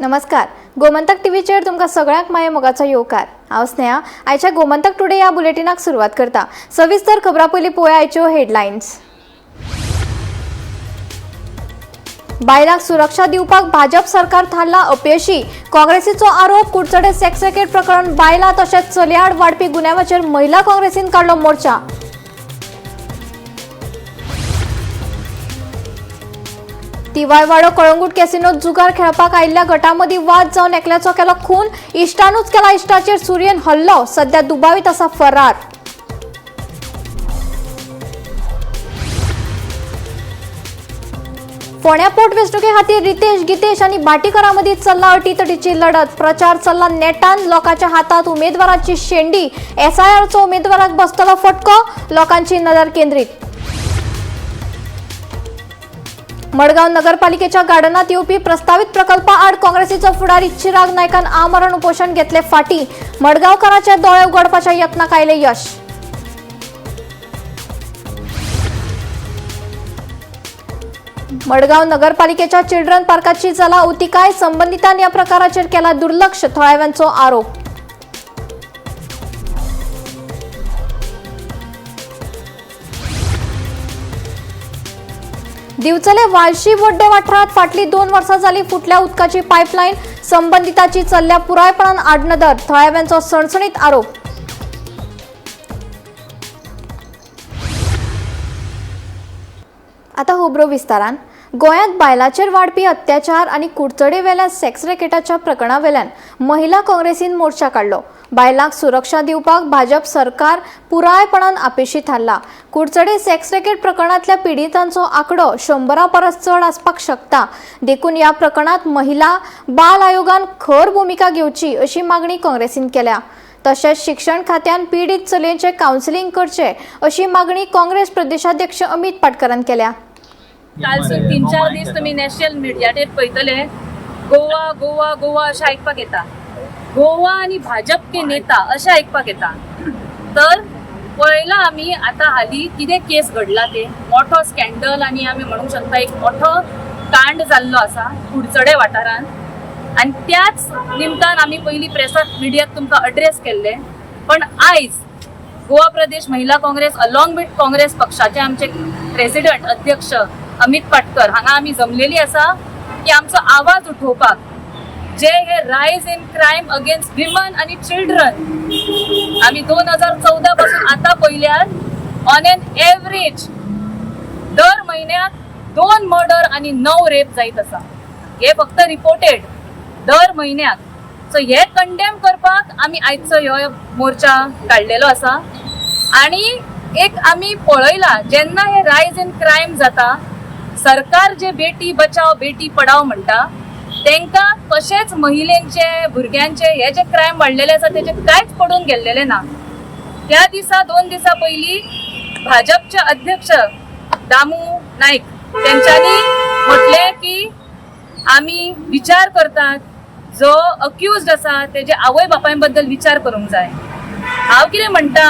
नमस्कार, गोमंतक टीव्हीचेर तुमकां सगळ्यांक माये मोगाचो येवकार. हांव स्नेहा, आयच्या गोमंतक टुडे ह्या बुलेटिनाक सुरवात करता. सविस्तर खबरां पयलीं पळोवया आयच्यो हेडलायन्स. बायलांक सुरक्षा दिवपाक भाजप सरकार थारला अपयशी, काँग्रेसीचो आरोप. कुडचडे सेक्स रॅकेट प्रकरण, बायलां तशेंच चलयांआड वाडपी गुन्यांवाचेर महिला काँग्रेसीन काडलो मोर्चा. तिवायवाडो कळंगूट कॅसिनोत जुगार खेळपाक आयिल्ल्या गटामदीं वाद जावन एकल्याचो केलो खून, इश्टानूच केला इश्टाचेर सुरयेन हल्लो, सध्या दुबावीत आसा फरार. फोंड्या पोटवेंचणुके खातीर रितेश, गितेश आनी भाटीकरा मदीं चल्ला अटीतटीची लढत. प्रचार चल्ला नेटान, लोकांच्या हातात उमेदवाराची शेंडी. एसआयआरचो उमेदवाराक बसतलो फटको, लोकांची नदर केंद्रीत. मडगांव नगरपालिकेच्या गार्डनात येवपी प्रस्तावित प्रकल्पा आड काँग्रेसीचो फुडारी चिराग नायकान आमरण उपोशण घेतले फाटी. मडगांवकाराचे दोळे उगडपाच्या यत्नाक आयले यश. मडगांव नगरपालिकेच्या चिल्ड्रन पार्काची जाला अवतिकाय, संबंदितांनी या प्रकाराचेर केला दुर्लक्ष, थळाव्यांचो आरोप. दिवचले वालशी बोड्डे वाठारात फाटली 2 वर्सां जाली फुटल्या उदकाची पायपलायन, संबंदिताची चल्ल्या पुरायपणान आडनदर, थळाव्यांचो सणसणीत आरोप. आता खबरो विस्तारान. गोंयांत बायलांचेर वाडपी अत्याचार आनी कुडचडे वेल्या सेक्स रॅकेटाच्या प्रकरणा वेल्यान महिला काँग्रेसीन मोर्चा काडलो. बायलांक सुरक्षा दिवपाक भाजप सरकार पुरायपणान अपेशी थारला. कुडचडे सेक्स रॅकेट प्रकरणांतल्या पिडितांचो आंकडो 100 परस चड आसपाक शकता, देखून ह्या प्रकरणांत महिला बाल आयोगान खर भुमिका घेवची अशी मागणी काँग्रेसीन केल्या. तशेंच शिक्षण खात्यान पिडीत चलयेंचें कावन्सिलींग करचें अशी मागणी काँग्रेस प्रदेशाध्यक्ष अमित पाटकरान केल्या. कालसून 3-4 दीस तुमी नॅशनल मिडियाचेर पळयतले, गोवा गोवा गोवा अशें आयकपाक येता. गोवा आनी भाजप के नेता अशें आयकपाक येता. तर पळयलां आमी आतां हालीं कितें केस घडला ते मोठो स्कॅन्डल आनी आमी म्हणूंक शकता एक मोठो कांड जाल्लो आसा कुडचडे वाठारांत. आनी त्याच निमतान आमी पयलीं प्रेसाक मिडियाक तुमकां अड्रेस केल्ले, पण आयज गोवा प्रदेश महिला काँग्रेस अलॉंग विथ काँग्रेस पक्षाचे आमचे प्रेसिडंट अध्यक्ष अमित पाटकर हांगा आमी जमलेली आसा की आमचो आवाज उठोवपाक, जे हे rise in crime against women आनी चिल्ड्रन आमी 2014 पासून आतां पळयल्यार ऑन एन एवरेज दर म्हयन्याक 2 मर्डर आनी 9 रेप जायत आसा. हे फक्त रिपोर्टेड दर म्हयन्याक. सो हे कंडेम करपाक आमी आयचो ह्यो मोर्चा काडलेलो आसा. आनी एक आमी पळयला जेन्ना हे रायज इन क्रायम जाता, सरकार जे बेटी बचाव बेटी पडाव म्हणटा तेंकां कशेंच महिलेंचे भुरग्यांचे हे जे क्रायम वाडलेले आसा तेजे कांयच पडून गेल्लेले ना. त्या दिसा 2 दिसां पयलीं भाजपचे अध्यक्ष दामू नायक तेंच्यांनी म्हटलें की आमी विचार करतात जो अक्युज्ड आसा तेजे आवय बापाय बद्दल विचार करूंक जाय. हांव कितें म्हणटा,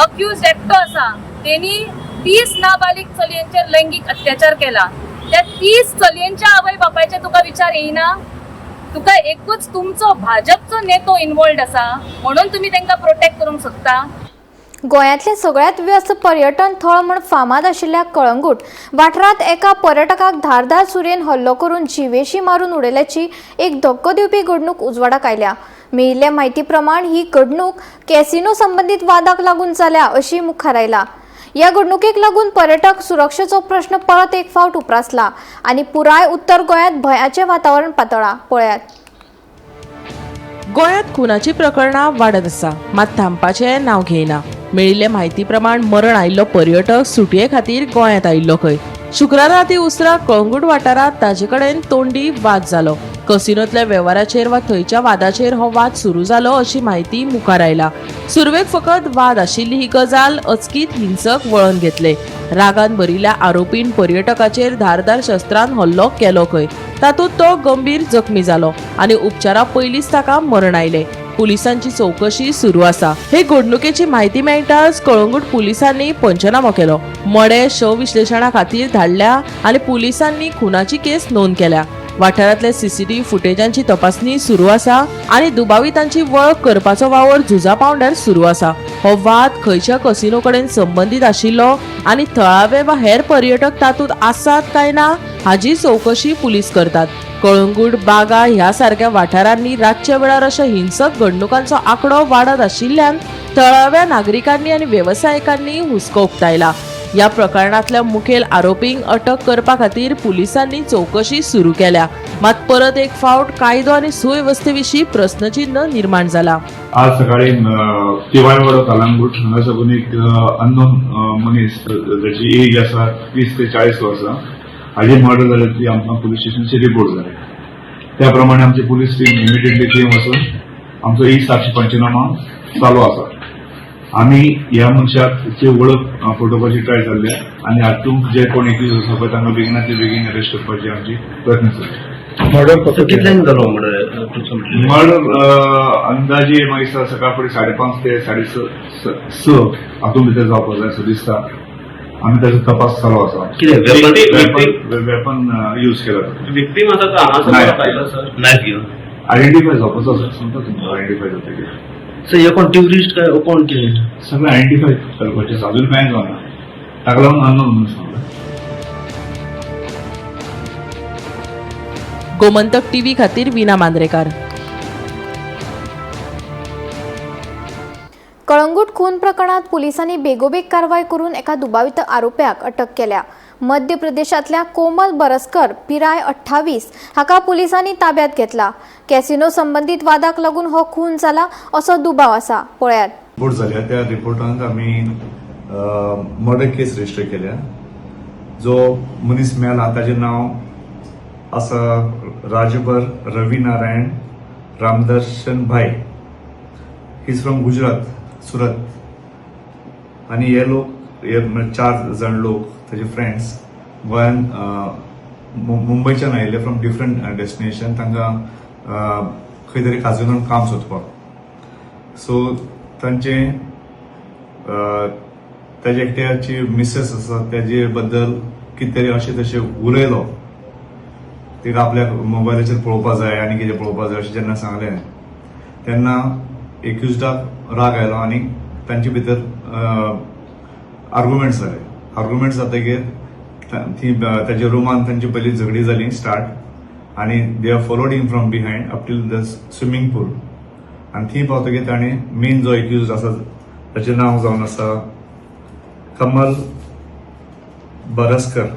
अक्युज्ड एकटो आसा, तेणी 30 नाबालीग चलयांचेर लैंगीक अत्याचार केला, त्या 30 चलयांच्या आवय बापायचे तुका विचार येयना? तुका एकूच तुमचो भाजपचो नेतो इनवॉल्ड आसा म्हणून तुमी तांकां प्रोटेक्ट करूंक सोदता. गोंयांतलें सगळ्यांत व्यस्त पर्यटन थळ म्हूण फामाद आशिल्ल्या कळंगूट वाठारांत एका पर्यटकाक धारदार सुरयेन हल्लो करून जिवेशी मारून उडयल्याची एक धक्को दिवपी घडणूक उजवाडाक आयल्या. मेळिल्ले म्हायती प्रमाण ही घडणूक कॅसिनो संबंदीत वादाक लागून जाल्या अशी मुखार आयला. ह्या घडणुकेक लागून पर्यटक सुरक्षेचो प्रश्न परत एक फावट उप्रासला आनी पुराय उत्तर गोंयांत भंयाचें वातावरण पातळ्ळां. पळयात. गोंयांत खुनाची प्रकरणां वाडत आसा, मात थांबपाचें नांव घेयना. मेळिल्ले म्हायती प्रमाण मरण आयिल्लो पर्यटक सुटये खातीर गोंयांत आयिल्लो खंय. शुक्रारा राती उसरां कळंगूट वाठारांत ताजे कडेन तोंडी वाद जालो. कसिनोतल्या वेव्हाराचेर वा थंयच्या वादाचेर हो वाद सुरू जालो अशी म्हायती मुखार आयला. सुरवेक फकत वाद आशिल्ली ही गजाल अचकीत हिंसक वळण घेतले. रागान भरिल्ल्या आरोपीन पर्यटकाचेर धारदार शस्त्रान हल्लो केलो खंय. तातूंत तो गंभीर जखमी जालो आनी उपचारा पयलींच ताका मरण आयलें. पुलिसांची चौकशी सुरू आसा. हे घडणुकेची म्हायती मेळटाच कळंगूट पुलिसांनी पंचनामो केलो. मडें शव विश्लेशणा खातीर धाडल्या आनी पुलिसांनी खुनाची केस नोंद केल्या. वाठारांतले सीसीटीव्ही फुटेजांची तपासणी सुरू आसा आनी दुबावितांची वळख करपाचो वावर झुजा पावंड्यार सुरू आसा. हो वाद खंयच्या कसिनो कडेन संबंदीत आशिल्लो आनी थळावे वा हेर पर्यटक तातूंत आसात काय ना हाजी चवकशी पुलीस करतात. कळंगूट, बागा ह्या सारक्या वाठारांनी रातच्या वेळार अशा हिंसक घडणुकांचो आंकडो वाडत आशिल्ल्यान थळाव्या नागरिकांनी आनी वेवसायिकांनी हुस्को उक्तायला. ह्या प्रकरणांतल्या मुखेल आरोपींक अटक करपा खातीर पुलिसांनी चवकशी सुरू केल्या. मात परत एक फावट कायदो आनी सुवेवस्थे विशीं प्रस्नचिन्ह निर्माण जाला. आज सकाळी तिवाळवाडो कलांगूट हांगा साकून एक अननोन मनीस जाची एज आसा 30 ते 40 वर्सां हाजी मर्डर जाल्या ती आमकां पुलीस स्टेशनचे रिपोर्ट जाले. त्या प्रमाणे आमची पुलीस टीम इमिडिएटली थंय वचून आमचो ई साक्षी पंचनामा चालू आसा. आमी ह्या मनशाची वळख पटोवपाची ट्राय जाल्ल्या आनी हातूंत जे कोण एक्यूज आसा पळय तांकां बेगिनातले बेगीन अरेस्ट करपाची आमची प्रयत्न चल्ला. मर्डर कसो कितल्यांक जालो मर्डर तुमचो? मर्डर अंदाजे मागीर सकाळ फुडें 5:30 ते 6:30 हातूंत भितर जावपाक जाय असो दिसता. आमी ताचो तपास चालू आसा. कितें वेपन? वेपन यूज केला. विक्टीम आसा तो हांगासर नाही. आयलो सर. नायफ घेवन आयडेंटिफाय जावपाचो आसा, सांगता तुमकां आयडेंटिफाय जातकीर. सर हे कोण ट्युरिस्ट काय कोण कितें? सगळें आयडेंटिफाय करपाचें आसा, अजून कांय जावना, ताका लागून अननोन म्हणून सांगलां. गोमंतक टीव्ही खातीर वीना मांद्रेकार. कळंगूट खून प्रकरणात पुलिसांनी बेगोबेग कारवाय करून एका दुबावित आरोप्याक अटक केल्या. मध्य प्रदेशांतल्या कोमल बरसकर पिराय 28 हाका पुलिसांनी ताब्यात घेतला. कॅसिनो संबंदीत वादाक लागून हो खून जाला असो दुबाव आसा. पळयात. रिपोर्ट जाल्या त्या रिपोर्टांत आमी मर्डर केस रजिस्टर केल्या. जो मनीस मेला ताजें नांव आसा Rajbhar Ravi Narayan Ramdarshan Bhai. He is from Gujarat, Surat. आनी हे लोक हे म्हळ्यार 4 जाण लोक ताजे फ्रेंड्स गोंयान मुंबयच्यान आयिल्ले फ्रॉम डिफरंट डेस्टिनेशन. तांकां खंय तरी काजिनोन काम सोदपाक. सो तांचे ताजे एकट्याची मिसेस आसा ताजे बद्दल कितें तरी अशें तशें उलयलो. तिका आपल्याक मोबायलाचेर पळोवपा जाय आनी कितें पळोवपा जाय अशें जेन्ना सांगलें तेन्ना एक्युजडाक राग आयलो आनी तांचे भितर आर्गुमेंट्स जाले. आर्गुमेंट्स जातकीर ती ताच्या रुमान तांची पयलीं झगडी जाली स्टार्ट आनी they are followed him from behind up till the swimming pool. आनी थंय पावतकीर ताणें मेन जो एक्युज आसा ताचें नांव जावन आसा कमल बरसकर,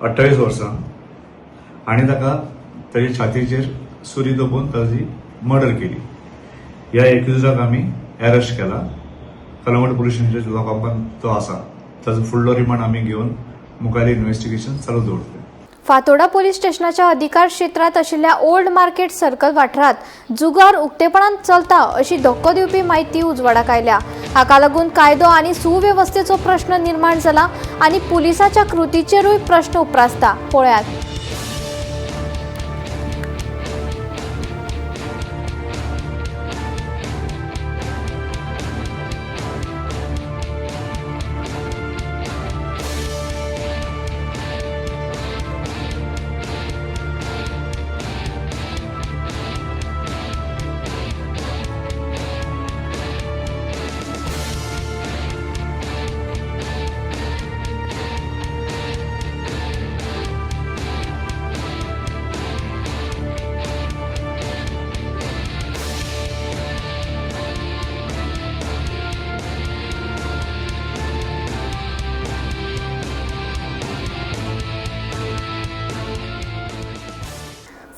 28 वर्सां, आनी ताका ताच्या छातीचेर सुरी तोपून ताजी मर्डर केली. ह्या एक्युजाक आमी अरेस्ट केला. कलंगूट पुलीस स्टेशनाच्या लॉकअपान तो आसा. ताजो फुडलो रिमांड आमी घेवन मुखार इन्व्हेस्टिगेशन चालू दवरतले. फातोडा पोलीस स्टेशनाच्या अधिकार क्षेत्रांत आशिल्ल्या ओल्ड मार्केट सर्कल वाठारांत जुगार उक्तेपणान चलता अशी धक्को दिवपी म्हायती उजवाडाक आयल्या. हाका लागून कायदो आनी सुवेवस्थेचो प्रश्न निर्माण जाला आनी पुलिसाच्या कृतीचेरूय प्रश्न उप्रासता. पळयात.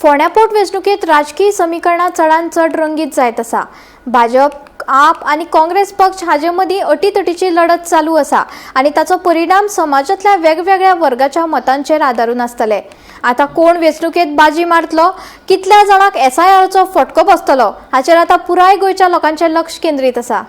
फोंड्या पोट वेंचणुकेंत राजकीय समीकरणां चडान चड रंगीत जायत आसा. भाजप, आप आनी काँग्रेस पक्ष हाजे मदीं अटीतटीची लढत चालू आसा आनी ताचो परिणाम समाजांतल्या वेगवेगळ्या वर्गाच्या मतांचेर आदारून आसतले. आतां कोण वेंचणुकेंत बाजी मारतलो, कितल्या जाणांक एसआयआरचो फटको बसतलो हाचेर आतां पुराय गोंयच्या लोकांचें लक्ष केंद्रीत आसा.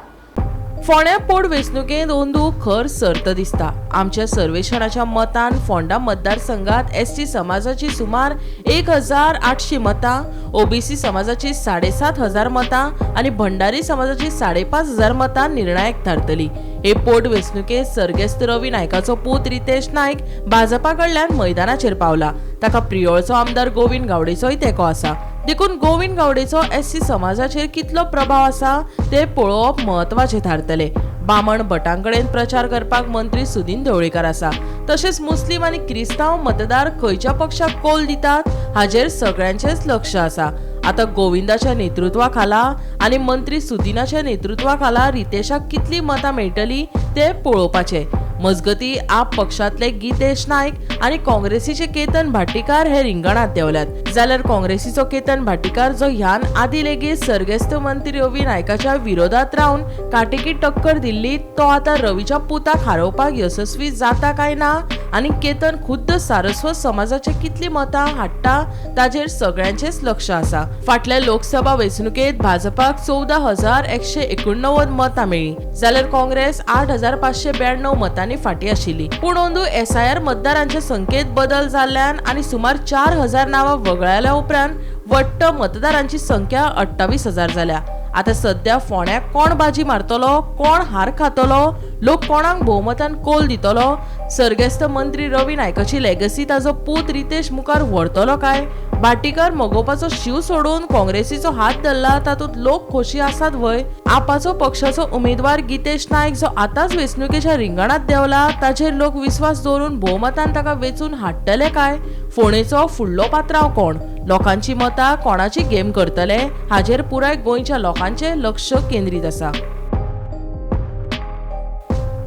फोंड्या पोट वेंचणुकेंत अंदू खर सर्त दिसता. आमच्या सर्वेक्षणाच्या मतान फोंडा मतदारसंघात एसटी समाजाची सुमार 1800 मतां, ओबीसी समाजाची 7500 मतां आनी भंडारी समाजाची 5500 मतां निर्णायक थारतली. हे पोटवेंचणुकेंत सर्गेस्त रवी नायकाचो पूत रितेश नायक भाजपा कडल्यान मैदानाचेर पावला. ताका प्रियोळचो आमदार गोविंद गावडेचोय तेंको आसा. देखून गोविंद गावडेचो एससी समाजाचेर कितलो प्रभाव आसा ते पळोवप म्हत्वाचें थारतलें. बामण भटांकडेन प्रचार करपाक मंत्री सुदिन ढवळीकर आसा. तशेंच मुस्लीम आनी क्रिस्तांव मतदार खंयच्या पक्षाक कोल दितात हाजेर सगळ्यांचेच लक्ष आसा. आतां गोविंदाच्या नेतृत्वा खाला आनी मंत्री सुदिनाच्या नेतृत्वा खाला रितेशाक कितली मतां मेळटली ते पळोवपाचें. मजगती आप पक्षांतले गीतेश नायक आनी काँग्रेसीचे केतन भाटीकार हे रिंगणांत देंवल्यात. जाल्यार काँग्रेसीचो केतन भाटीकार जो ह्यान आदी लेगीत सर्गेस्त मंत्री रवी नायकाच्या विरोधात रावन काटेकी टक्कर दिल्ली तो आतां रवीच्या पुताक हारोवपाक यशस्वी जाता काय ना आनी केतन खुद्द सारस्वत समाजाचे कितली मतां हाडटा ताजेर सगळ्यांचेच लक्ष आसा. फाटल्या लोकसभा वेंचणुकेंत भाजपाक 14,189 मतां मेळ्ळीं, जाल्यार काँग्रेस 8,592 मतांनी फाटीं आशिल्ली. पूण अंदू एसआयआर मतदारांचे संख्येंत बदल जाल्ल्यान आनी सुमार 4,000 नांवां वगळायल्या उपरांत वट्ट मतदारांची संख्या 28,000 जाल्या. आतां सद्या फोंड्याक कोण बाजी मारतलो, कोण हार खातलो, लोक कोणाक भोवमतान कोल दितलो, सर्गेस्त मंत्री रवी नायकाची लेगसी ताजो पूत रितेश मुखार व्हरतलो काय, भाटीकार मगोवपाचो शीव सोडून काँग्रेसीचो हात धरला तातूंत लोक खोशी आसात व्हय, आपाचो पक्षाचो उमेदवार गीतेश नायक जो आतांच वेंचणुकेच्या रिंगणांत देंवला ताचेर लोक विस्वास दवरून भोवमतान ताका वेंचून हाडटले काय, फोंडेचो फुडलो पात्रांव कोण, लोकांची मतां कोणाची गेम करतले हाजेर पुराय गोंयच्या लोकांचें लक्ष केंद्रीत आसा.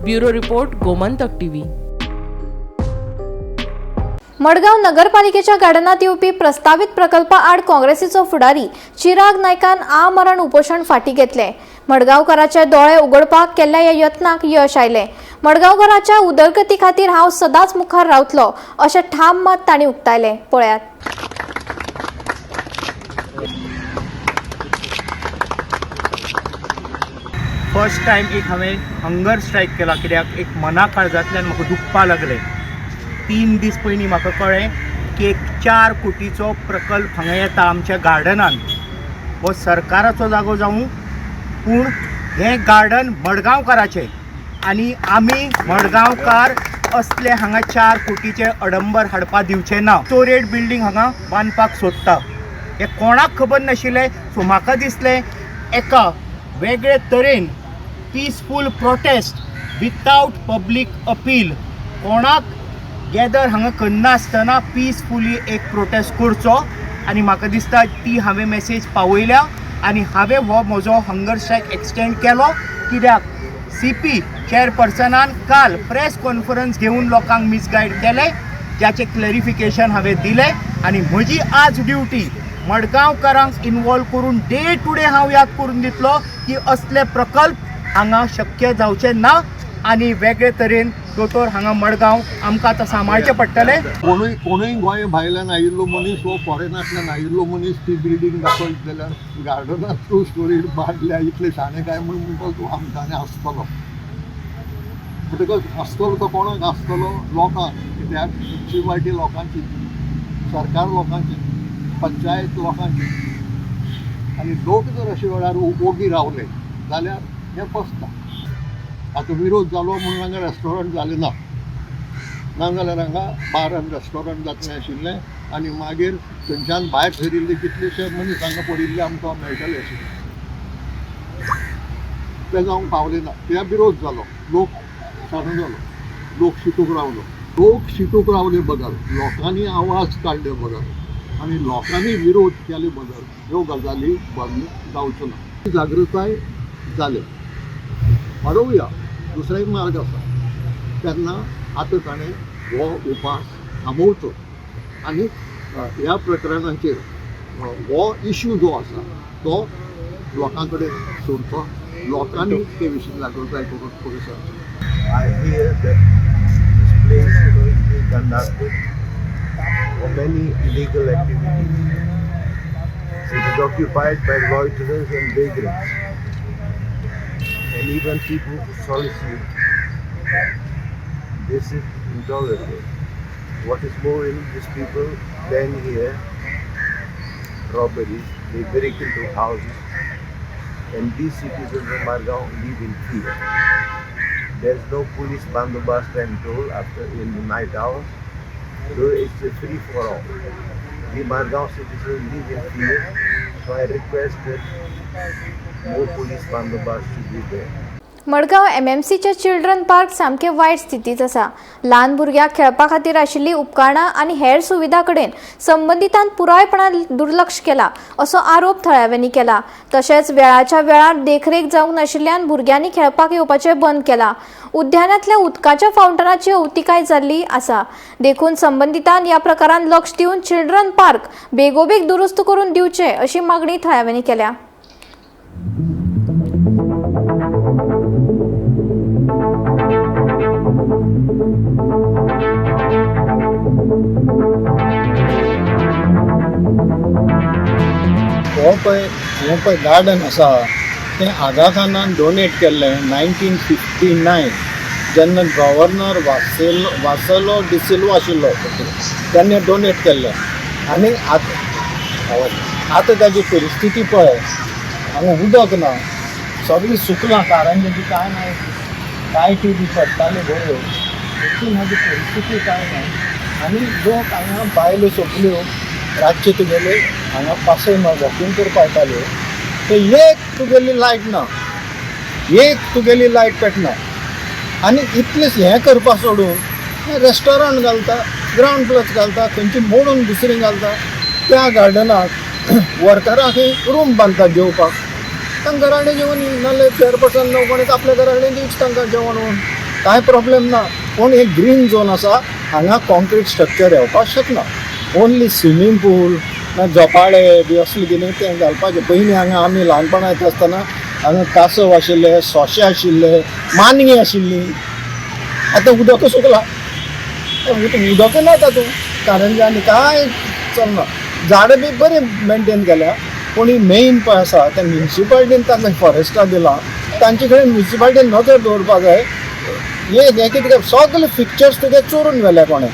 Bureau report, Gomantak TV. Madgaon नगरपालिकेच्या गार्डनात येवपी प्रस्तावित प्रकल्पा आड काँग्रेसीचो फुडारी चिराग नायकान आमरण उपोशण फाटी घेतले. मडगांवकाराचे दोळे उगडपाक केल्ल्या ह्या यत्नाक यश आयलें. मडगांवकाराच्या उदरगती खातीर हांव सदांच मुखार रावतलो अशें ठाम मत तांणी उक्तायलें. पळयात. फर्स्ट टायम एक हांवें हंगर स्ट्रायक केला, कित्याक एक मना काळजांतल्यान म्हाका दुखपा लागलें. 3 दीस पयलीं म्हाका कळ्ळें की एक 4 कोटीचो प्रकल्प हांगा येता आमच्या गार्डनान. हो सरकाराचो जागो जावं, पूण हें गार्डन मडगांवकाराचें आनी आमी मडगांवकार असले हांगा 4 कोटीचे अडंबर हाडपा दिवचे ना. स्टोरेड बिल्डींग हांगा बांदपाक सोदता हें कोणाक खबर नाशिल्लें. सो म्हाका दिसलें एका वेगळे तरेन peaceful protest without public appeal, कोणाक गॅदर हांगा करनासतना पिसफुली एक प्रोटेस्ट करचो आनी म्हाका दिसता ती हांवें मॅसेज पावयल्या आनी हांवें हो म्हजो हंगर स्ट्रायक एक्सटेंड केलो. कित्याक सी पी चेअरपर्सनान काल प्रेस कॉन्फरन्स घेवन लोकांक मिसगायड केलें, ज्याचें क्लॅरिफिकेशन हांवें दिलें आनी म्हजी आज ड्युटी मडगांवकारांक इनवॉल्व करून डे टू डे हांव याद करून दितलो की असले प्रकल्प हांगा शक्य जावचे ना आनी वेगळे तरेन दोतोर हांगा मडगांव आमकां आतां सांबाळचें पडटलें. कोणूय कोणूय गोंय भायल्यान आयिल्लो मनीस वो फॉरेनांतल्यान आयिल्लो मनीस ती बिल्डींग दाखयत जाल्यार गार्डनांत 2 स्टोरी बांदल्या इतले शाणे काय म्हूण म्हणटलो तूं आमकां आसतलो. म्हणटकच आसतलो तो कोणाक आसतलो? लोकांक. कित्याक म्युनिसिपालिटी लोकांची, सरकार लोकांची, पंचायत लोकांची. आनी लोक जर अशे वेळार ओगी रावले जाल्यार हें फसता. आतां विरोध जालो म्हणून हांगा रेस्टॉरंट जालें ना, ना जाल्यार हांगा बार आनी रेस्टॉरंट जातलें आशिल्लें आनी मागीर थंयच्यान भायर सरिल्ले कितलेशे मनीस हांगा पडिल्ले आमकां मेळटले आशिल्ले. ते जावंक पावले ना कित्याक विरोध जालो, लोक शाणो जालो, लोक शिकूंक रावलो. लोक शिकूंक रावले बगर, लोकांनी आवाज काडले बगर आनी लोकांनी विरोध केले बगर ह्यो गजाली बंद जावच्यो ना. जागृताय जाले वाडोवया, दुसरोय मार्ग आसा. तेन्ना आतां ताणें हो उपास थांबोवचो आनी ह्या प्रकरणाचेर हो इशू जो आसा तो लोकां कडेन सोडचो, लोकांनी ते विशीं जागृताय करून फुडें सरचें. I hear that this place is going to be conducted for many illegal activities. It is occupied by loiterers and vagrants, and even people who solicit. This is intolerable. What is more, these people plan here robberies, they break into houses, and these citizens of Margao live in fear. There's no police bandobast, I'm told, after in the night hours. So it's a free for all. The Margao citizens live in fear, so I request that more police bandobast should be there. Madgaon एमएमसीचे children park सामके वायट स्थितीत आसा. ल्हान भुरग्यांक खेळपा खातीर आशिल्लीं उपकरणां आनी हेर सुविधा कडेन संबंदितान पुरायपणान दुर्लक्ष केला असो आरोप थळाव्यांनी केला. तशेंच वेळाच्या वेळार देखरेख जावंक नाशिल्ल्यान भुरग्यांनी खेळपाक येवपाचें बंद केलां. उद्यानांतल्या उदकाच्या फावंटनाची अवतिकाय जाल्ली आसा. देखून संबंदितान ह्या प्रकारान लक्ष दिवन चिल्ड्रन पार्क बेगोबेग दुरुस्त करून दिवचे अशी मागणी थळाव्यांनी केल्या. हो पळय हें पळय गार्डन आसा तें आगा खानान डोनेट केल्लें 1959 जेन्ना गव्हर्नर वासेलो डिसिल्वा आशिल्लो तेन्ना डोनेट केल्लें. आनी आतां आतां ताजी परिस्थिती पळय, हांगा उदक ना, सगळें सुकलां, कारंजाची कांय ना, लायटी बी पडटाल्यो बऱ्यो, देखून हाजी परिस्थिती कांय ना. आनी लोक हांगा बायलो सगल्यो रातच्यो तुगेले हांगा पासय वॉकिंग करपाक येताल्यो, ते एक तुगेली लायट ना, एक तुगेली लायट पेटना. आनी इतलें हें करपा सोडून रेस्टॉरंट घालता, ग्रावंड प्लस घालता, खंयची मोडून दुसरी घालता. त्या गार्डनाक वर्करांक रूम बांदता जेवपाक, तांकां घरा कडेन जेवण नाल्यार चेअरपर्सन ना कोण आपल्या घरा कडेन दिवचें तांकां जेवण, कांय प्रॉब्लेम ना. पूण एक ग्रीन झोन आसा, हांगा कॉन्क्रीट स्ट्रक्चर येवपाक शकना. ओन्ली स्विमींग पूल ना झोपाळे बी असलें कितें तें घालपाचें. पयलीं हांगा आमी ल्हानपणां येता आसतना हांगा कासव आशिल्ले, सोंशे आशिल्ले, मानगी आशिल्ली. आतां उदक सुकलां, उदक ना तातूंत, कारंजा आनी कांय चलना. झाडां बी बरीं मेनटेन केल्या, पूण ही मेन पळय आसा तें म्युनिसिपालिटीन तांकां फॉरेस्टाक दिलां, तांचे कडेन म्युनिसिपालिटीन नदर दवरपाक जाय. हें कितें सगळे पिक्चर्स तुगे चोरून व्हेले कोणें.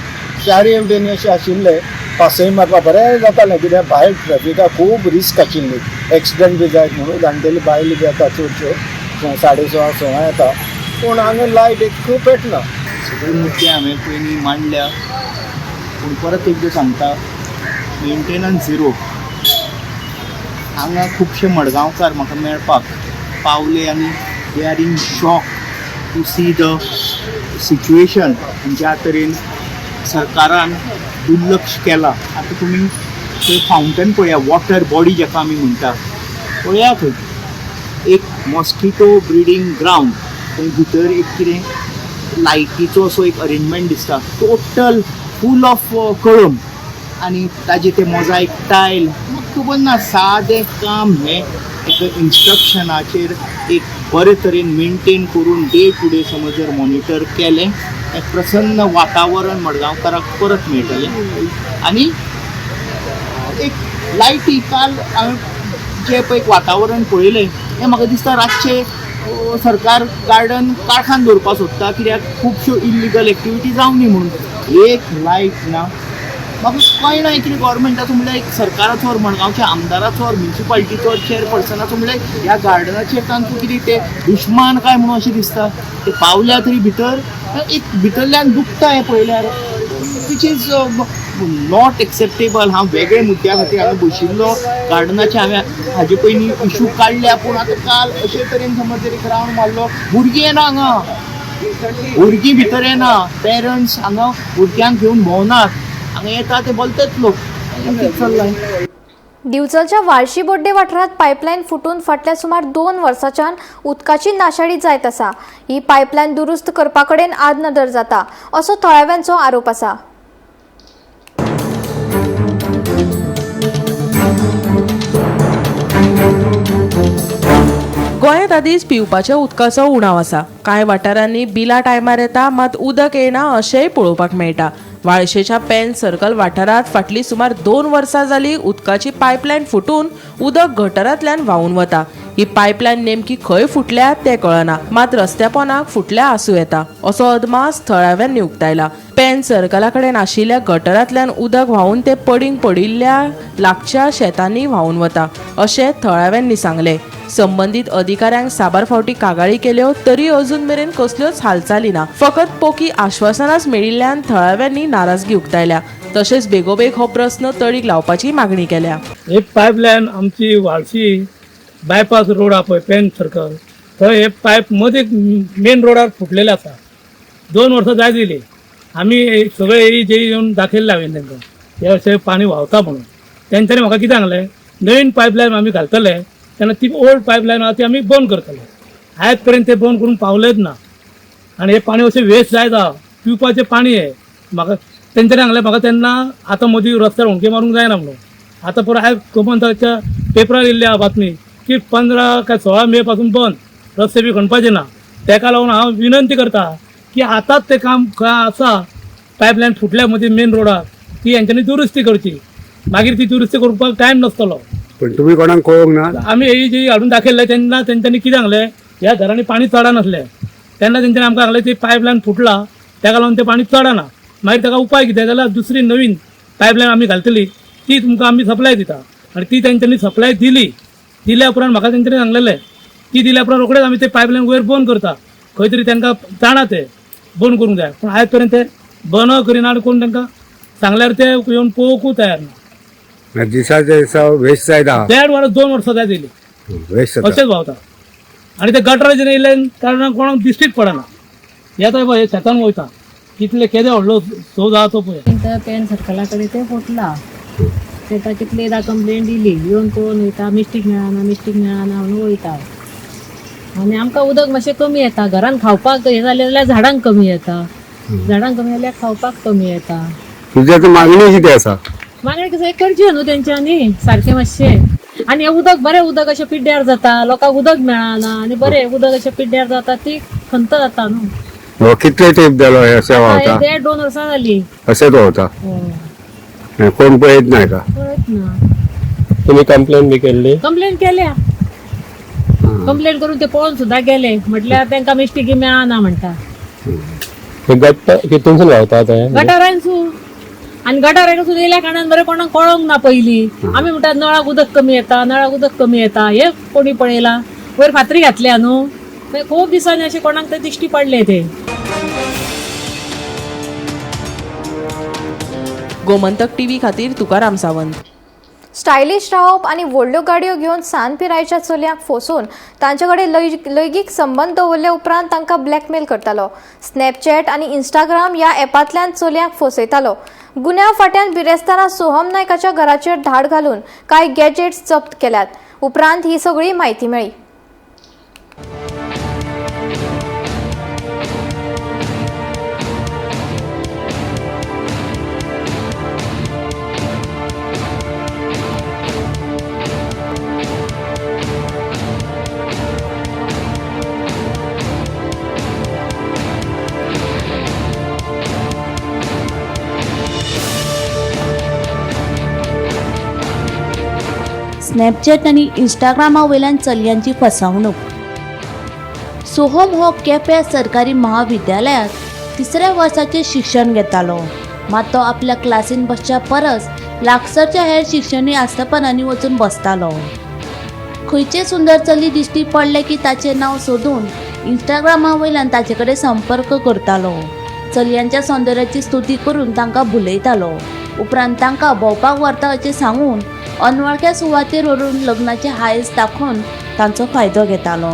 चारी वटेन अशें आशिल्ले पासय मारपाक बरें जातालें, कित्याक भायर ट्रॅफिकाक खूब रिस्क आशिल्ली, एक्सिडंट बी जायत म्हणून जाणटेली बायलो बी येता चडश्यो 6:30 6 येता, पूण हांगा लायट एक खूब पेटना. सगळे मुद्दे हांवें पयलीं मांडल्या, पूण परत एकदां सांगता, मेंटेनन्स झिरो. हांगा खुबशे मडगांवकार म्हाका मेळपाक पावले आनी they are in shock to see the situation ज्या तरेन सरकारान दुर्लक्ष केलां. आतां तुमी थंय फावंटन पळया, वॉटर बॉडी जाका आमी म्हणटा पळया, थंय एक मॉस्किटो ब्रिडींग ग्रावंड, थंय भितर एक कितें लायटीचो असो एक अरेंजमेंट दिसता, टोटल फूल ऑफ कळम आनी ताजे ते मोजायक टायल. म्हाका खबर ना, सादें काम हें एक इन्स्ट्रक्शनाचेर एक बरे तरेन मेनटेन करून डे टू डे समज जर मॉनिटर केलें, एक प्रसन्न वातावरण मडगांवकाराक परत मेळटलें. आनी एक लायटी काल हांवें जें पळय एक वातावरण पळयलें, हें म्हाका दिसता रातचें सरकार गार्डन काळखान दवरपाक सोदता, कित्याक खुबश्यो इल्लिगल एक्टिविटी जावं न्ही म्हणून. एक लायट ना, म्हाका कळना कितें गव्हर्मेंटाचो म्हणल्यार एक सरकाराचो, मडगांवच्या आमदाराचो, म्युनिसिपालिटीचो, चेअरपर्सनाचो म्हणल्यार ह्या गार्डनाचेर तांकां कितें ते दुश्मान काय म्हणून अशें दिसता. ते पावल्या तरी भितर एक भितरल्यान दुखता हें पळयल्यार, which is not acceptable. हांव वेगळे मुद्द्या खातीर हांवें बशिल्लो गार्डनाचे, हांवें हाजे पयलीं इशू काडल्या, पूण आतां काल अशे तरेन समज जर एक रावंड मारलो, भुरगीं येना हांगा, भुरगीं भितर येना, पेरंट्स हांगा भुरग्यांक घेवन भोंवनात, हांगा येता ते बोलतात लोक, चल्लां. दिवचलच्या वाळशी बोड्डे वाठारांत पायपलायन फुटून फाटल्या सुमार 2 वर्सांच्यान उदकाची नाशाडी जायत आसा. ही पायपलायन दुरुस्त करपा कडेन आडनदर जाता असो थळाव्यांचो आरोप आसा. गोंयांत आदींच पिवपाच्या उदकाचो उणाव आसा. कांय वाठारांनी बिलां टायमार येता मात उदक येना अशेंय पळोवपाक मेळटा. वाळशेच्या पेन सर्कल वाठारांत फाटलीं सुमार 2 वर्सां जाली उदकाची पायपलायन फुटून उदक गटरांतल्यान व्हांवून वता. ही पायपलायन नेमकी खंय फुटल्या तें कळना, मात रस्त्या पोनाक फुटल्या आसूं येता असो अदमास थळाव्यांनी उक्तायला. पेन सर्कला कडेन आशिल्ल्या गटरांतल्यान उदक व्हांवून तें पडींग पडिल्ल्या लागच्या शेतांनी व्हांवून वता अशें थळाव्यांनी सांगलें. संबंदीत अधिकाऱ्यांक साबार फावटी कागाळी केल्यो तरी अजून मेरेन कसल्योच हालचाली ना. फकत पोकी आश्वासनाच मेळिल्ल्यान थळाव्यांनी नाराजगी उक्तायल्या. तशेंच बेगोबेग हो प्रस्न तडीक लावपाची मागणी केल्या. हे पायपलायन आमची व्हाळशी बायपास रोड आहा पळय पेन सर्कल, थंय हे पायप मदीं मेन रोडार फुटलेले आसा. 2 वर्सां जायत गेली आमी सगळे जे येवन दाखयल्ले हांवें तांकां हे अशें पाणी व्हांवता म्हणून. तेंच्यांनी म्हाका कितें सांगलें, नवीन पायपलायन आमी घालतले तेन्ना ती ओल्ड पायपलायन आहा ती आमी बंद करतले. आयज पर्यंत ते बंद करूंक पावलेच ना आनी हें पाणी अशें वेस्ट जायत आहा. पिवपाचें पाणी हें. म्हाका तेंच्यांनी सांगलें म्हाका तेन्ना आतां मदीं रस्त्यार हुंडके मारूंक जायना म्हणून. आतां पुरो आयज गोमंतकाच्या पेपरार येयल्ली आहा बातमी की 15 काय 16 मे पासून बंद, रस्ते बी खणपाचे ना. तेका लागून हांव विनंती करता की आतांच तें काम खंय आसा पायपलायन फुटल्या मदीं मेन रोडार ती हेंच्यांनी दुरुस्ती करची. मागीर ती दुरुस्ती करपाक टायम नासतलो. पण तुम्ही कोणाक कळोवंक ना? आमी ही जी हाडून दाखयल्ले तेन्ना तेंच्यांनी कितें सांगलें, ह्या घरांनी पाणी चडनासलें तेन्ना तेंच्यांनी आमकां सांगलें ती पायपलायन फुटला तेका लागून तें पाणी चडना. मागीर ताका उपाय कितें जाल्यार दुसरी नवीन पायपलायन आमी घालतली ती तुमकां आमी सप्लाय दिता. आनी ती तेंच्यांनी सप्लाय दिली. दिल्या उपरांत म्हाका तेंच्यांनी सांगलेलें ती दिल्या उपरांत रोखडेच आमी ते पायपलायन वयर बंद करता, खंय तरी तांकां जाणा ते बंद करूंक जाय. पूण आयज पर्यंत ते बंद करिना आनी कोण तांकां सांगल्यार ते येवन पळोवंकूय तयार ना. दिसाच्या दिसा वेस्ट जायत आहा. 1.5 वर्स 2 वर्सां जायत येयली वेस्ट जाता. अशेंच व्हांवता आनी ते गटराचेर येयल्ल्यान कारणान कोणाक दिश्टीच पडना. येता पळय शेतान वयता कितले केदे व्हडलो सोद आहा तो पळय. पेन सर्कला कडेन ते फुटला, तेका कितलेदा कंप्लेन दिली, येवन पळोवन वयता, मिस्टीक मेळना मिस्टीक मेळना म्हणून वयता. आनी आमकां उदक मातशें कमी येता, घरान खावपाक हें जालें जाल्यार झाडांक कमी येता, झाडांक कमी जाल्यार खावपाक कमी येता. तुजी आतां मागणी कितें आसा? मागणी कसं करची न्हू तेंच्यांनी सारकें मातशें. आनी हें उदक बरें उदक अशें पिड्ड्यार जाता, लोकांक उदक मेळना आनी बरें उदक अशें पिड्ड्यार जाता ती खंत जाता न्हू. कितले तेंप जालो हे अशें व्हांवता? 1.5-2 वर्सां जाली. अशेंच व्हांवता, कोण पळयत ना का? पळयत ना. तुम्ही कंप्लेन बी केल्ली? कंप्लेन केल्या, कंप्लेन करून ते पळोवन सुद्दां गेले, म्हटल्यार तांकां मिस्टेकी मेळना म्हणटा. गट्ट कितूनसून व्हांवता ते गटारांसून. आनी गटारांसून येयल्या कारणान बरें कोणाक कळोंक ना. पयलीं आमी म्हणटात नळाक उदक कमी येता, नळाक उदक कमी येता, हे कोणी पळयलां? वयर फातरी घातल्या न्हू, खूब दिसांनी अशें कोणाक ते दिश्टी पडले ते. गोमंतक टीव्ही खातीर तुकाराम सावंत. स्टायलिश रावप आनी व्हडल्यो गाडयो घेवन सान पिरायेच्या चलयांक फसोवन तांचे कडेन लैंगीक संबंद दवरले उपरांत तांकां ब्लॅकमेल करतालो. स्नॅपचॅट आनी इंस्टाग्राम ह्या ॲपांतल्यान चलयांक फसयतालो. गुन्यांव फांट्यान बिरेस्तारा सोहम नायकाच्या घराचेर धाड घालून कांय गॅजेट्स जप्त केल्यात. उपरांत ही सगळी म्हायती मेळ्ळी. स्नॅपचॅट आनी इंस्टाग्रामा वयल्यान चलयांची फसवणूक. सोहम हो केप्यां सरकारी महाविद्यालयांत 3ऱ्या वर्साचें शिक्षण घेतालो. मात तो आपल्या क्लासीन बसच्या परस लागसरच्या हेर शिक्षणीक आस्थापनांनी वचून बसतालो. खंयचें सुंदर चली दिश्टी पडलें की ताचें नांव सोदून इंस्टाग्रामा वयल्यान ताचे कडेन संपर्क करतालो. चलयांच्या सौंदर्याची स्तुती करून तांकां भुलयतालो. उपरांत तांकां भोंवपाक व्हरता अशें सांगून अनवळख्या सुवातेर व्हरून लग्नाचे हायस दाखोवन तांचो फायदो घेतालो.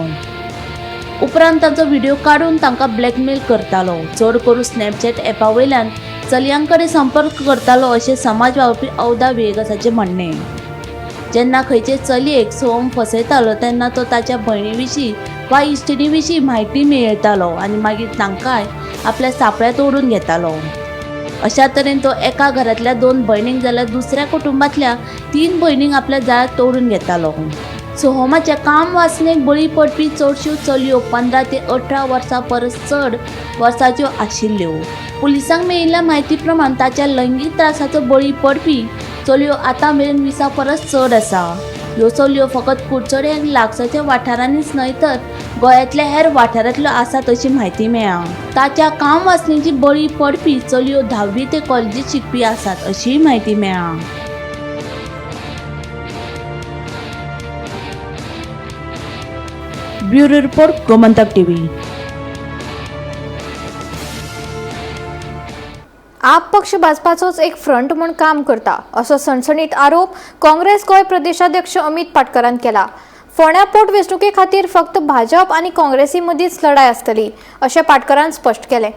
उपरांत तांचो व्हिडिओ काडून तांकां ब्लॅकमेल करतालो. चड करून स्नॅपचॅट ॲपा वयल्यान चलयां कडेन संपर्क करतालो अशें समाज वावुरपी अवदा व्हिएगसाचें म्हणणें. जेन्ना खंयचे चलयेक सोहम फसयतालो तेन्ना तो ताच्या भयणी विशीं वा इश्टिणी विशीं म्हायती मेळयतालो आनी मागीर तांकांय आपल्या सापळ्यांत ओडून घेतालो. अशा तरेन तो एका घरांतल्या 2 भयणींक जाल्यार दुसऱ्या कुटुंबांतल्या 3 भयणींक आपल्या जाळ्यांत तोडून घेतालो. सोहमाच्या काम वासनेक बळी पडपी चडश्यो चलयो 15 ते 18 वर्सां परस चड वर्साच्यो आशिल्ल्यो. पुलिसांक मेळिल्ल्या म्हायती प्रमाण ताच्या लैंगीक त्रासाचो बळी पडपी चलयो आतां मेरेन 20 परस चड आसा. ह्यो चलयो फकत कुडचडे आनी लागसारच्या वाठारांनीच न्हय तर गोंयांतल्या हेर वाठारांतल्यो आसात अशी म्हायती मेळ्ळा. ताच्या काम वासनेची बळी पडपी चलयो 10वी ते कॉलेजींत शिकपी आसात अशीय म्हायती मेळ्ळा. Bureau report, Gomantak TV. आप पक्ष भाजपाचोच एक फ्रंट म्हूण काम करता असो सणसणीत आरोप काँग्रेस गोंय प्रदेशाध्यक्ष अमित पाटकरान केला. फोंड्या पोट वेंचणुके खातीर फक्त भाजप आनी काँग्रेसी मदींच लढाय आसतली अशें पाटकरान स्पश्ट केलें.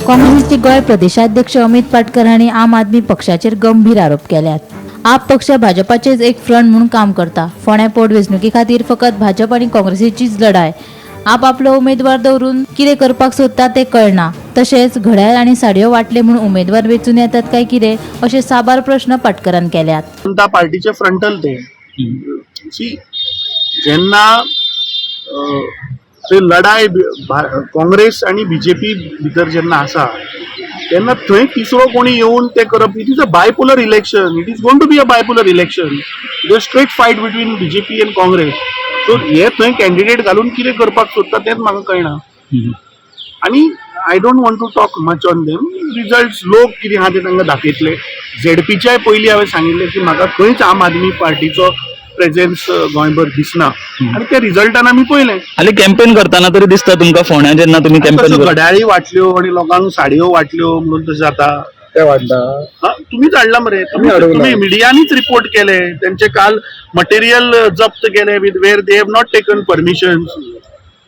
काँग्रेसीचे गोंय प्रदेशाध्यक्ष अमित पाटकर हांणी आम आदमी पक्षाचेर गंभीर आरोप केल्यात. आप पक्ष भाजपाचेच एक फ्रंट म्हणून काम करता. फोंड्या पोट वेंचणुके खातीर फकत भाजप आनी काँग्रेसीचीच लढाय. आप आपलो उमेदवार दवरून कितें करपाक सोदता तें कळना. तशेंच घड्याळ आनी साडयो वांटले म्हूण उमेदवार वेंचून येतात काय कितें अशे साबार प्रश्न पाटकरान केल्यात. जनता पार्टीचे फ्रंटल ते सी जेन्ना ते लढाय काँग्रेस आनी बीजेपी भितर जेन्ना आसा तेन्ना थंय तिसरो कोणी येवन ते करप, it is a bipolar election, it is going to be a bipolar election, it is straight fight between BJP and Congress. So हे थंय कॅन्डिडेट घालून कितें करपाक सोदता तेंच म्हाका कळना. आनी I don't want to talk much on them. Results लोक कितें आहा ते तांकां दाखयतले. झेडपीच्याय पयलीं हांवें सांगिल्लें की म्हाका खंयच आम आदमी पार्टीचो प्रेझेन्स गोंयभर दिसना आनी त्या रिजल्टान आमी पळयलें. आनी कॅम्पेन करतना तरी दिसता तुमकां फोंड्या जेन्ना तुमी कॅम्पेन तश्यो घड्याळी वाटल्यो आनी लोकांक साडयो वाटल्यो म्हणून तशें जाता. ते वाडटा. तुमीच हाडला मरे, तुमी मिडियांनीच रिपोर्ट केले. तेंचे काल मटेरियल जप्त केले with where they have not taken permission,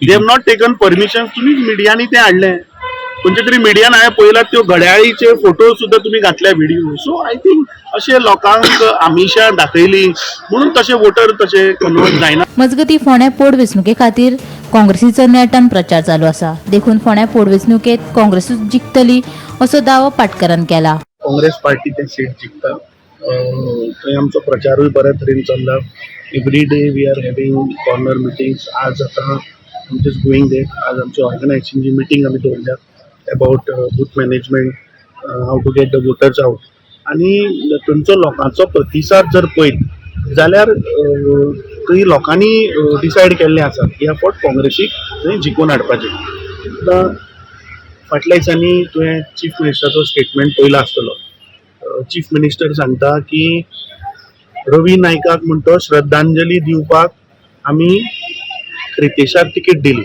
they have not taken permission. तुमीच मिडियांनी ते हाडलें. खंयच्या तरी मिडियान हांवें पळयला त्यो घड्याळीचे फोटो सुद्दां तुमी घातल्या व्हिडिओ. सो I think अशे लोकांक आमिशां दाखयली म्हणून तशे वोटर तशे कन्वर्ट जायना. मजगतीं फोंड्या पोटवेंचणुके खातीर काँग्रेसीचो नेटान प्रचार चालू आसा. देखून फोंड्या पोटवेंचणुकेंत काँग्रेसूच जिखतली असो दावो पाटकरान केला. काँग्रेस पार्टी ते सीट जिखता. थंय आमचो प्रचारूय बऱ्या तरेन चल्ला. Every day we are having corner meetings. आज आतां जस्ट गोईंग there, आज आमची ऑर्गनायझेशनची मिटींग आमी दवरल्या about booth management, how to get the voters out. आनी थंयचो लोकांचो प्रतिसाद जर पळयत जाल्यार थंय लोकांनी डिसायड केल्लें आसा की ह्या फावट काँग्रेसीक थंय जिखोवन हाडपाचें. आतां फाटल्या दिसांनी तुवें चीफ मिनिस्टराचो स्टेटमेंट पळयला आसतलो. चीफ मिनिस्टर सांगता की रवी नायकाक म्हण तो श्रद्धांजली दिवपाक आमी रितेशाक तिकीट दिली.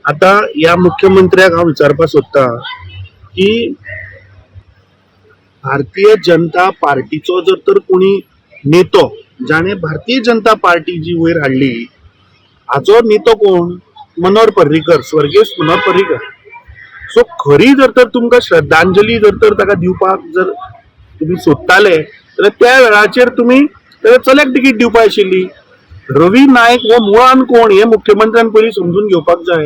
आतां ह्या मुख्यमंत्र्याक हांव विचारपाक सोदतां की भारतीय जनता पार्टीचो जर तर कोणी नेतो जाणें भारतीय जनता पार्टी जी वयर हाडली हाचो नेतो कोण? मनोहर पर्रीकर, स्वर्गेस्त मनोहर पर्रीकर. सो खरी जर तर तुमकां श्रद्धांजली जर तर ताका दिवपाक जर तुमी सोदताले जाल्यार त्या वेळाचेर तुमी ताका चल्याक तिकीट दिवपा आशिल्ली. रवी नायक हो मुळान कोण हे मुख्यमंत्र्यान पयलीं समजून घेवपाक जाय.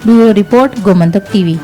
Bureau report, Gomantak TV.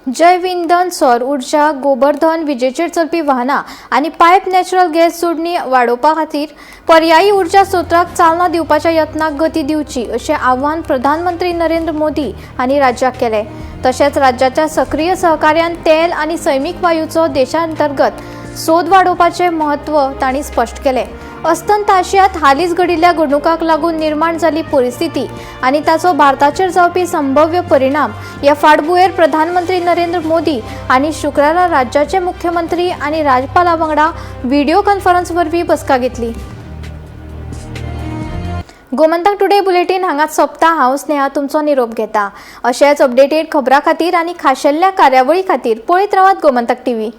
जैव इंधन, सौर ऊर्जा, गोबरधन, विजेचेर चलपी वाहनां आनी पायप नॅचरल गॅस जोडणी वाडोवपा खातीर पर्यायी ऊर्जा स्रोताक चालना दिवपाच्या यत्नाक गती दिवची अशें आव्हान प्रधानमंत्री नरेंद्र मोदी हांणी राज्याक केलें. तशेंच राज्याच्या सक्रीय सहकार्यान तेल आनी सैमीक वायूचो देशांतर्गत सोद वाडोवपाचें म्हत्व तांणी स्पश्ट केलें. अस्तंत आशियांत हालींच घडिल्ल्या घडणुकांक लागून निर्माण जाल्ली परिस्थिती आनी ताचो भारताचेर जावपी संभव्य परिणाम ह्या फाटभुंयेर प्रधानमंत्री नरेंद्र मोदी हांणी शुक्रारा राज्याचे मुख्यमंत्री आनी राज्यपाला वांगडा व्हिडिओ कॉन्फरन्स वरवीं बसका घेतली. गोमंतक टुडे बुलेटीन हांगाच सोंपता. हांव स्नेहा तुमचो निरोप घेता. अशेंच अपडेटेड खबरां खातीर आनी खाशेल्ल्या कार्यावळी खातीर पळयत रावात गोमंतक टीव्ही.